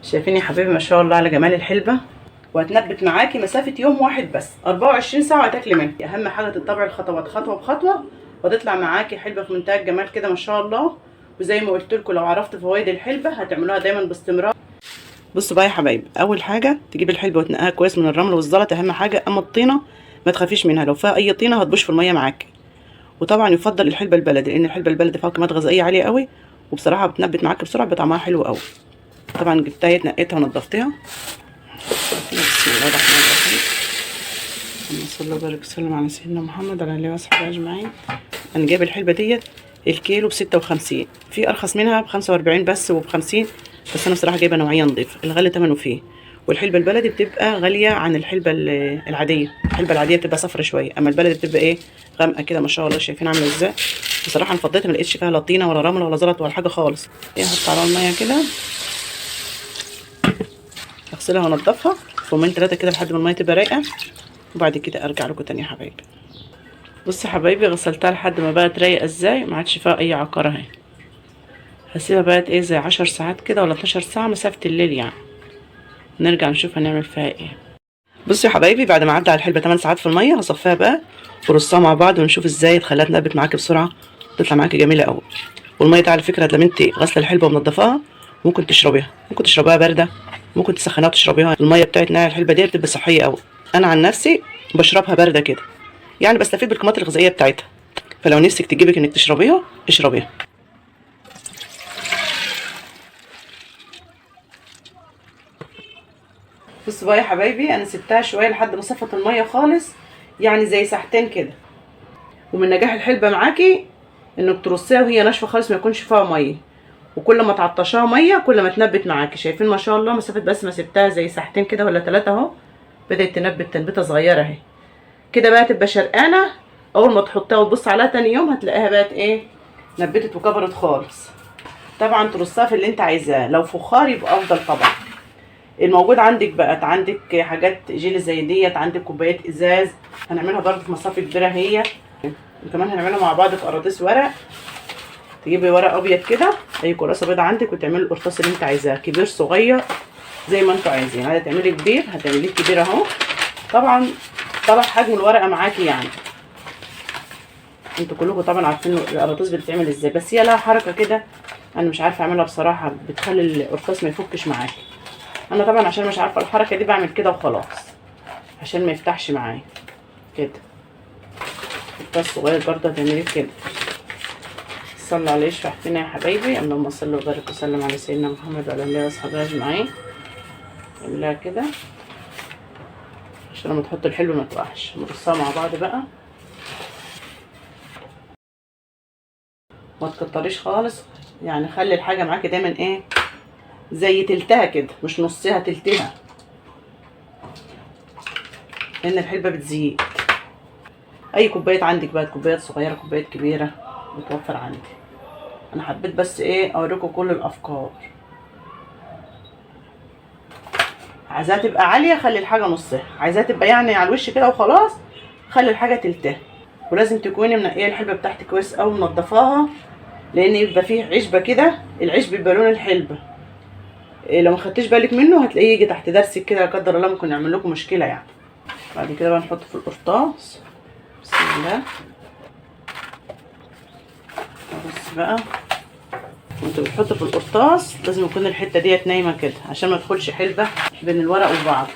شايفين يا حبايبي ما شاء الله على جمال الحلبة، وهتنبت معاكي مسافة يوم واحد بس، 24 ساعة وهتاكلي منها. اهم حاجة تتبعي الخطوات خطوة بخطوة، وتطلع معاكي حلبة في منتهى الجمال كده ما شاء الله. وزي ما قلت لكم لو عرفت فوائد الحلبة هتعملوها دايما باستمرار. بصوا بقى يا حبايبي، اول حاجة تجيب الحلبة وتنقيها كويس من الرمل والزلط، اهم حاجة. اما الطينه ما تخافيش منها، لو فيها اي طينه هتبوش في المية معاكي. وطبعا يفضل الحلبة البلدي، لان الحلبة البلدي فيها قيمات غذائية عالية قوي، وبصراحة بتنبت معاكي بسرعة، بطعمها حلو قوي. طبعا جبتها اتنقيتها ونضفتها. بسم الله الرحمن الرحيم، اللهم صل وبارك وسلم على سيدنا محمد وعلى اله وصحبه اجمعين. انا جايبه الحلبة ديت الكيلو ب56، في ارخص منها ب45 بس وب50، بس انا بصراحة جايبه نوعية نظيفة، الغالي ثمنه فيه. والحلبه البلدي بتبقى غالية عن الحلبة العادية. الحلبة العادية بتبقى صفرة شوية، اما البلدي بتبقى ايه، غامقه كده ما شاء الله. شايفين عامله ازاي؟ بصراحة انا فضيتها ما لقيتش فيها لا طينه ولا رمل ولا زلط ولا حاجة خالص. ايه، احط عليها المية كده، اغسلها وانضفها يومين 3 كده لحد ما المية تبقى رايقة، وبعد كده ارجع لكم تاني يا حبايبي. بصوا يا حبايبي، غسلتها لحد ما بقت رايقة ازاي، ما عادش فيها اي عقاره اهي. هسيبها بقت ايه زي 10 ساعات كده ولا 12 ساعة، مسافة الليل يعني. نرجع نشوف هنعمل فيها ايه. بصوا يا حبايبي، بعد ما عدى على الحلبة 8 ساعات في المية، هصفيها بقى ورصها مع بعض، ونشوف ازاي تخليها تنبت معاكي بسرعة، تطلع معاكي جميلة قوي. والمية دي على فكرة لما انت غاسله الحلبة ومنضفاها ممكن تشربيها، ممكن تشربيها باردة، ممكن تسخنيها وتشربيها. المية بتاعت نقع الحلبة دي بتبقى صحية قوي. انا عن نفسي بشربها باردة كده، يعني بستفيد بالقيمات الغذائية بتاعتها. فلو نفسك تجيبك انك تشربيها اشربيها. بصوا بقى يا حبايبي، انا سبتها شوية لحد ما صفت المية خالص، يعني زي ساعتين كده. ومن نجاح الحلبة معاكي انك ترصيها وهي ناشفة خالص، ما يكونش فيها مية، وكل ما تعطشها مية كل ما تنبت معاكي. شايفين ما شاء الله، مسافة بس ما سبتها زي ساعتين كده ولا 3 اهو، بدات تنبت تنبته صغيرة اهي كده. بقى تبقى شرقانه، اول ما تحطها وتبص عليها تاني يوم هتلاقيها بقت ايه، نبتت وكبرت خالص. طبعا ترصها في اللي انت عايزاه، لو فخار يبقى افضل. طبعا الموجود عندك بقى، عندك حاجات جيلي زي ديت، عندك كوبايات ازاز، هنعملها برضه في مصافي كبيرة هي، وكمان هنعملها مع بعض في قراطيس ورق. تجيبي ورق ابيض كده، اي كراسة بيضة عندك، وتعملي القرطاس اللي انت عايزاه، كبير صغير زي ما انتوا عايزين. عايزه تعملي كبير هتعمليه كبير اهو. طبعا طلع حجم الورقة معاكي، يعني انتوا كلكم طبعا عارفين القراطيس بتتعمل ازاي، بس هي لها حركة كده انا مش عارفه اعملها بصراحة، بتخلي القرطاس ما يفكش معاكي. انا طبعا عشان مش عارفه الحركة دي بعمل كده وخلاص، عشان ما يفتحش معايا كده. القرطاس الصغير برضه هتعمليه كده. صلوا عليه يشفع فينا يا حبايبي. اللهم صل وبارك وسلم على سيدنا محمد وعلى اله وصحبه اجمعين. اعملها كده عشان لما تحط الحلو ما تقعش. نرصها مع بعض بقى، ما تكتريش خالص، يعني خلي الحاجة معاكي دايما ايه، زي تلتها كده، مش نصها، تلتها، لان الحلبة بتزيد. اي كوباية عندك بقى، كوبايات صغيرة كوبايات كبيرة متوفر عندي. انا حبيت بس ايه اوريكم كل الافكار. عايزاها تبقى عالية خلي الحاجة نصها، عايزاها تبقى يعني على الوش كده وخلاص خلي الحاجة تلتها. ولازم تكوني منقيه الحلبة بتاعتك كويس قوي ومنضفاها، لان يبقى فيه عشبه كده، العشب بيبقى لون الحلبة، إيه لو ما خدتيش بالك منه هتلاقيه يجي تحت درسك كده، لا قدر الله ممكن يعمل لكم مشكلة يعني. بعد كده بقى نحطه في القرطاس. بسم الله. بص بقى، وانتوا بتحطوا في القرطاس لازم يكون الحتة ديت نايمة كده عشان ما تدخلش حلبة بين الورق وبعض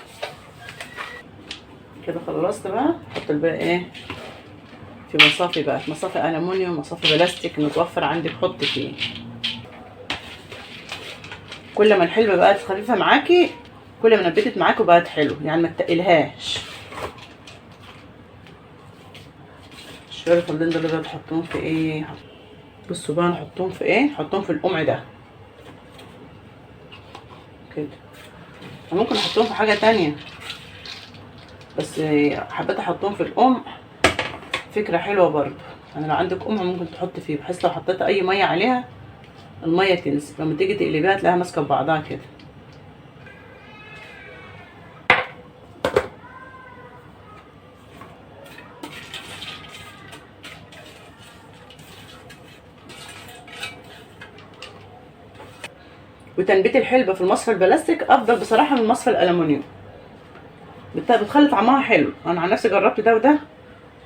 كده. خلصت بقى، حط الباقي ايه في مصافي بقى، مصافي الومنيوم، مصافي بلاستيك متوفر عندك حط فيه. كل ما الحلبة بقت خفيفة معاكي كل ما نبتت معاكي وبقت حلو، يعني ما تقلهاش. الشويه الفضلين دول بقى تحطهم في ايه؟ بصوا بقى نحطهم في ايه، نحطهم في القمع ده كده. ممكن احطهم في حاجة تانية، بس حبيت احطهم في القمع، فكرة حلوة برضو. انا لو عندك قمع ممكن تحط فيه، بحيث لو حطيت اي مية عليها المية تنزل، لما تيجي تقلبيها تلاقيها ماسكه ببعضها كده. وتنبيت الحلبة في المصفى البلاستيك افضل بصراحة من المصفى الالومنيوم، بتخلي طعمها حلو. انا عن نفسي جربت ده وده،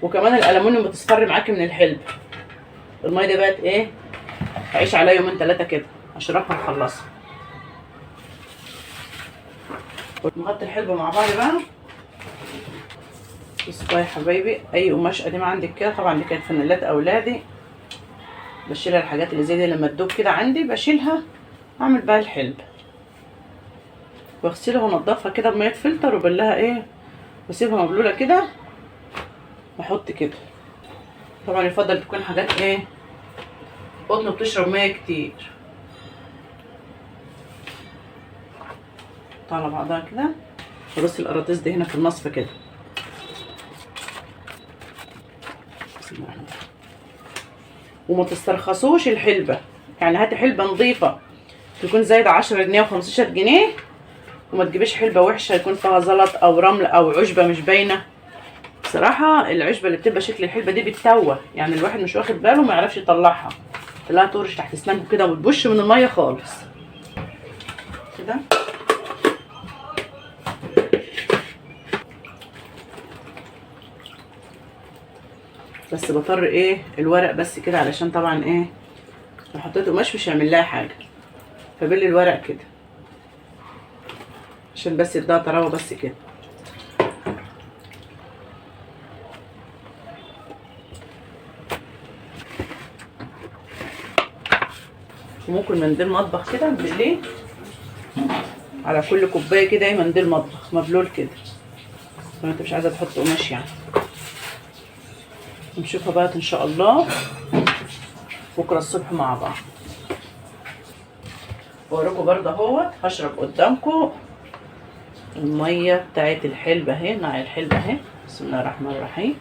وكمان الالومنيوم بتصفر معاكي من الحلبة. المية دي بقت ايه، هعيش عليها يومين 3 كده اشربها واخلصها. نغطي الحلبة مع بعض بقى. بصوا بقى يا حبايبي، اي قماش قديم عندك كده، طبعا دي كانت فانيلات اولادي، بشيلها الحاجات اللي زي دي لما تدوب كده عندي بشيلها، اعمل بقى الحلبة واغسلها وانضفها كده بميه فلتر، وبلها ايه، واسيبها مبلوله كده، واحط كده. طبعا يفضل تكون حاجات ايه، قطن بتشرب مية كتير. على بعضها كده. ورص القراطيس دي هنا في المصفى كده. بسم الله الرحمن الرحيم. وما تسترخصوش الحلبة، يعني هاتي حلبة نظيفة تكون زايدة 10 جنيه و15 جنيه، وما تجيبيش حلبة وحشة يكون فيها زلط او رمل او عشبة مش باينة. بصراحة العشبة اللي بتبقى شكل الحلبة دي بتتوه، يعني الواحد مش واخد باله وما يعرفش يطلعها، تلاقيها تورش تحت اسنانه كده وتبش من المية خالص كده. بس بطر ايه الورق بس كده، علشان طبعا ايه لو حطيت قماش مش هيعمل لها حاجة، فبل الورق كده عشان بس يديها طراوه بس كده. وممكن منديل مطبخ كده بالليل على كل كوباية كده، ايه منديل مطبخ مبلول كده لو انت مش عايزه تحط قماش يعني. نشوفها بقى ان شاء الله بكره الصبح مع بعض. بوريكم برضه اهوت، هشرب قدامكم المية بتاعت الحلبة اهي، نوع الحلبة اهي. بسم الله الرحمن الرحيم.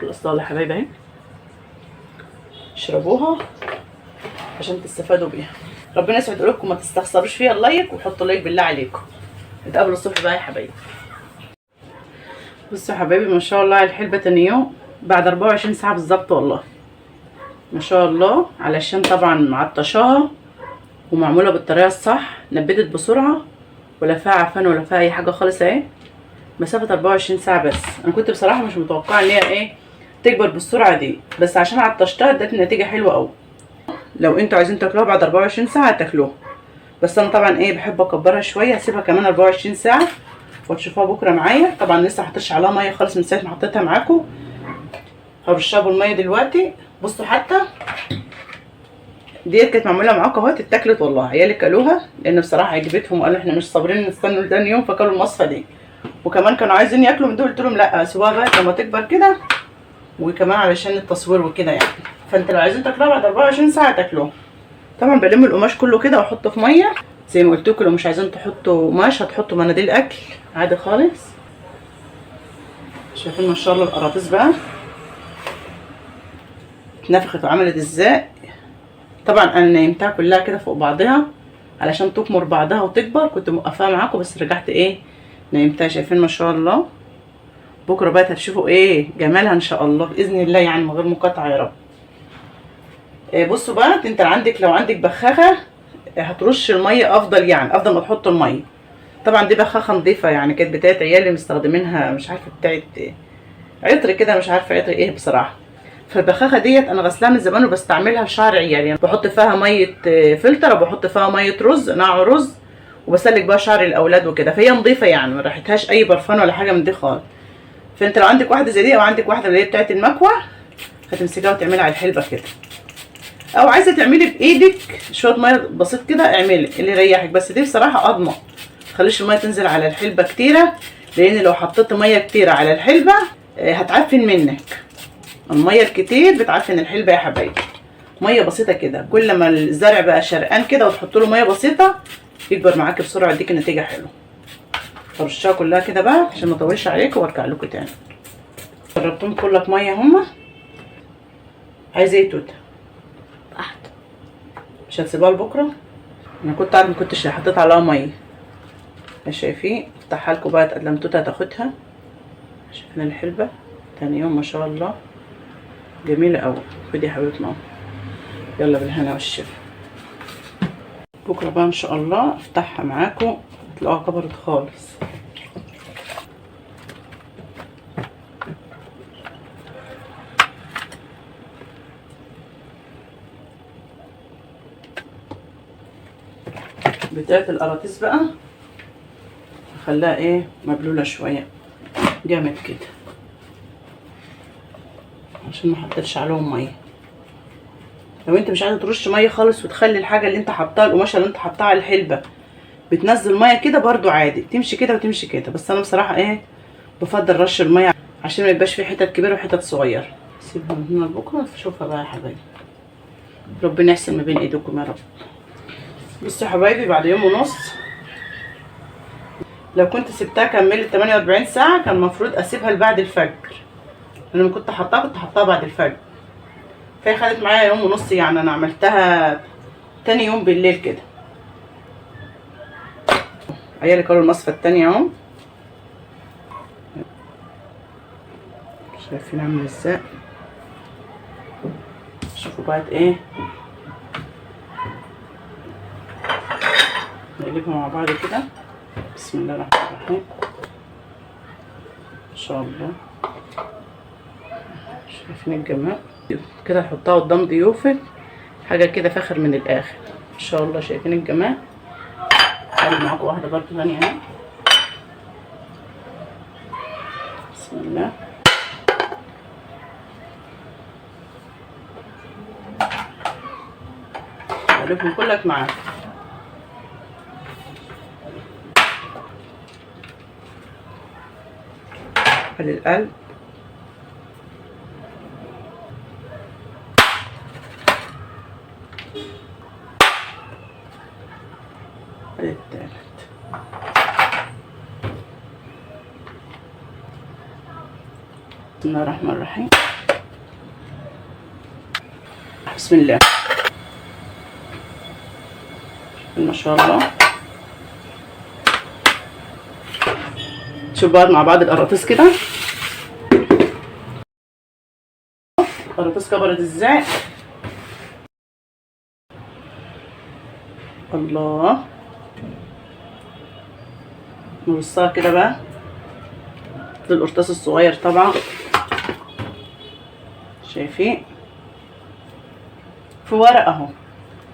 خلصتها يا حبايبي اهي، اشربوها عشان تستفادوا بيها. ربنا يسعد قلوبكم، ما تستخسروش فيها ال like، وحطوا like بالله عليكم. نتقابلوا الصبح بقى يا حبايبي. بصوا يا حبايبي ما شاء الله على الحلبة تاني يوم بعد 24 ساعة بالظبط، والله ما شاء الله، علشان طبعا معطشاها ومعموله بالطريقة الصح، نبتت بسرعة ولا فيها عفن ولا فيها اي حاجة خالص اهي. مسافة 24 ساعة بس. انا كنت بصراحة مش متوقعه ان هي ايه تكبر بالسرعة دي، بس عشان عطشتها ادت نتيجة حلوة قوي. لو انتوا عايزين تاكلوها بعد 24 ساعة تاكلوها، بس انا طبعا ايه بحب اكبرها شوية، هسيبها كمان 24 ساعة وتشوفوها بكره معايا. طبعا لسه ما حطيتش عليها مية خالص من ساعة ما حطيتها معاكم، هرشها بالمية دلوقتي. بصوا حتى ديت كانت معمولة معاكم اهو، اتاكلت والله، عيالي كلوها لان بصراحة عجبتهم وقالوا احنا مش صابرين نستنوا لتاني يوم، فكلوا المصفى دي. وكمان كانوا عايزين ياكلوا من دول، قلت لهم لا سيبوها بقى لما تكبر كده، وكمان علشان التصوير وكده يعني. فانت لو عايزين تاكلوها بعد 24 ساعة تاكلوها. طبعا بلم القماش كله كده واحطه في مية زي ما قلت لكم، لو مش عايزين تحطوا قماش هتحطوا مناديل اكل عادي خالص. شايفين ما شاء الله القراطيس بقى اتنفخت وعملت ازاي. طبعا انا نيمتها كلها كده فوق بعضها علشان تكمر بعضها وتكبر، كنت موقفاها معاكم بس رجعت ايه نيمتها. شايفين ما شاء الله، بكره بقى هتشوفوا ايه جمالها ان شاء الله باذن الله، يعني من غير مقاطعه يا رب. بصوا بقى، انت عندك لو عندك بخاخه هترش المية افضل، يعني افضل ما تحط المية. طبعا دي بخاخه نظيفة يعني، كانت بتاعت عيالي مستخدمينها، مش عارفه بتاعت عطر كده، مش عارفه عطر ايه بصراحة. فالبخاخه ديت انا غسلاها من زمان وبستعملها لشعر عيالي، يعني بحط فيها مية فلتر وبحط فيها مية رز، نوع رز، وبسلك بقى شعر الاولاد وكده. فهي نظيفة يعني، ما ريحتهاش اي برفان ولا حاجة من دي خالص. فانت لو عندك واحدة زي دي او عندك واحدة اللي هي بتاعت المكوه، هتمسكيها وتعملها على الحلبة كده، او عايزه تعملي بايدك شوية مية بسيط كده اعملي اللي يريحك. بس دي بصراحة اضمن، متخليش المية تنزل على الحلبة كتيرة، لان لو حطيت مية كتيرة على الحلبة هتعفن منك. المية الكتير بتعفن الحلبة يا حبايبي. مية بسيطة كده، كل ما الزرع بقى شرقان كده وتحط له مية بسيطة يكبر معاك بسرعة، يديك نتيجة حلوة. هرشها كلها كده بقى عشان ما اطولش عليكم وارجع لكم تاني. جربتهم كلك مية هما. عايزه ايه توته؟ واحدة. مش هتسيبوها لبكرة؟ انا كنت عارفه ما كنتش حطيت عليها مية. شايفين؟ افتحها لكم بقى لما توته هتاخدها. شايفين الحلبة تاني يوم ما شاء الله جميلة قوي. خدي يا حبيبه ماما، يلا بالهنا والشفا. بكره بقى ان شاء الله افتحها معاكم، هتلاقوها كبرت خالص. بتاعت القراطيس بقى خليها ايه مبلوله شوية جامد كده عشان ما احطش عليهم مية. لو انت مش عايزه ترش مية خالص وتخلي الحاجة اللي انت حطاها، القماشه اللي انت حطاها على الحلبة بتنزل مية كده برضو عادي، تمشي كده وتمشي كده، بس انا بصراحة ايه بفضل رش المية عشان ما يبقاش في حتت كبيرة وحتت صغيرة. سيبها من هنا لبكرة اشوفها بقى يا حبايبي، ربنا يحسن ما بين ايديكم يا رب. بصوا يا حبايبي بعد يوم ونص، لو كنت سبتها كملت 48 ساعة كان المفروض اسيبها لبعد الفجر، انا لما كنت حطاها كنت حطاها بعد الفجر، فهي خدت معايا يوم ونص، يعني انا عملتها تاني يوم بالليل كده. عيالي كلوا المصفى التانية اهو، شايفين عامل ازاي؟ شوفوا بقى ايه، نقلبها مع بعض كده. بسم الله الرحمن الرحيم. ان شاء الله شايفين الجمال كده، حطها قدام ضيوفك حاجة كده فاخر من الاخر ان شاء الله. شايفين الجمال؟ هعمل معاكم واحدة برضو ثانية اهي. بسم الله. اقلبهم كلك معاك. للقلب التالت. بسم الله الرحمن الرحيم. بسم الله ما شاء الله. شوف بعض مع بعض القراطيس كده، القراطيس كبرت ازاي. الله، نرصها كده بقى في القرطاس الصغير طبعا. شايفين في ورق اهو،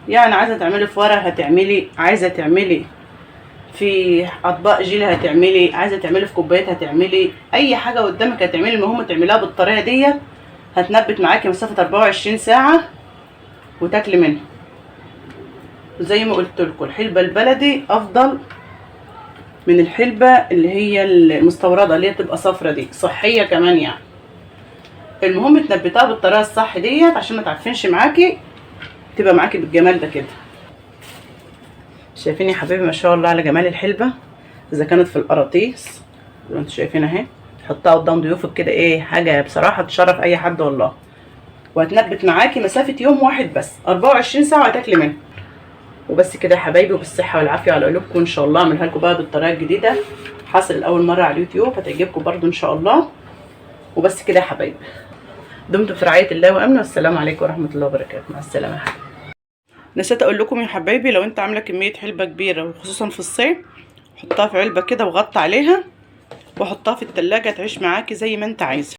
يعني عايزه تعملي في ورق هتعملي، عايزه تعملي في اطباق جيل هتعملي، عايزه تعملي في كوبايات هتعملي، اي حاجة قدامك هتعملي. المهم تعمليها بالطريقة دي، هتنبت معاكي مسافة 24 ساعة وتاكلي منها. زي ما قلت لكم الحلبة البلدي افضل من الحلبة اللي هي المستورده اللي هي بتبقى صفرة دي، صحية كمان يعني. المهم تنبتها بالطريقة الصح ديت عشان ما تعفنش معاكي، تبقى معاكي بالجمال ده كده. شايفين يا حبايبي ما شاء الله على جمال الحلبة اذا كانت في القراطيس زي ما انتم شايفين اهي. تحطها قدام ضيوفك كده، ايه حاجة بصراحة تشرف اي حد والله. وهتنبت معاكي مسافة يوم واحد بس، 24 ساعة وهتاكلي منها. وبس كده يا حبايبي، وبالصحه والعافية على قلوبكم ان شاء الله. اعملها لكم بقى بالطريقة الجديدة، حصل لاول مرة على اليوتيوب، هتعجبكم برده ان شاء الله. وبس كده يا حبايبي، دمتم في رعاية الله وامنه، والسلام عليكم ورحمة الله وبركاته. مع السلامة يا حبايبي. نسيت اقول لكم يا حبايبي، لو انت عامله كمية حلبة كبيرة وخصوصا في الصيف، حطها في علبة كده وغطي عليها وحطها في التلاجة، تعيش معاكي زي ما انت عايزه.